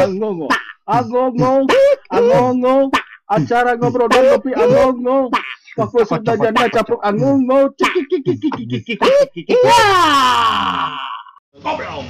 Angongo, angongo, angongo, acara ngobrol dan kopi angongo. Waktu sudah janda caplok angongo. Goblok.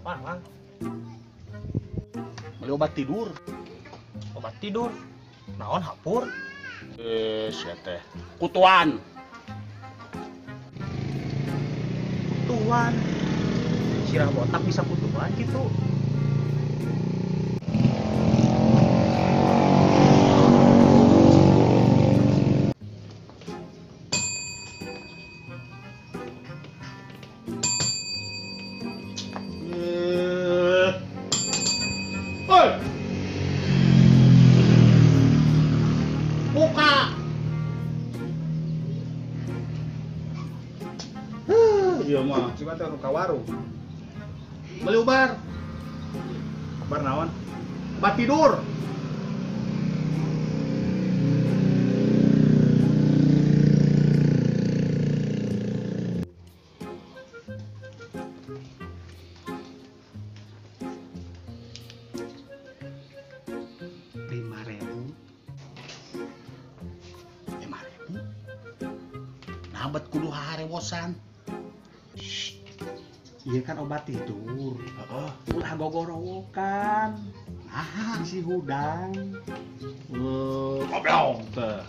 Mang, beli obat tidur. Obat tidur? Naon hapur? Sia teh. Kutuan. Kutuan. Sirah botak bisa kutuan gitu. Buka. Iya mah. Cuma teh ka warung. Beli ubar. Ubar naon? Obat tidur. Lima ribu. 5.000. Nah, bet kudu harewosan. Iya kan obat tidur. Heeh. Ulah gogorowokan. Nah, isi hudang. Goblok teh.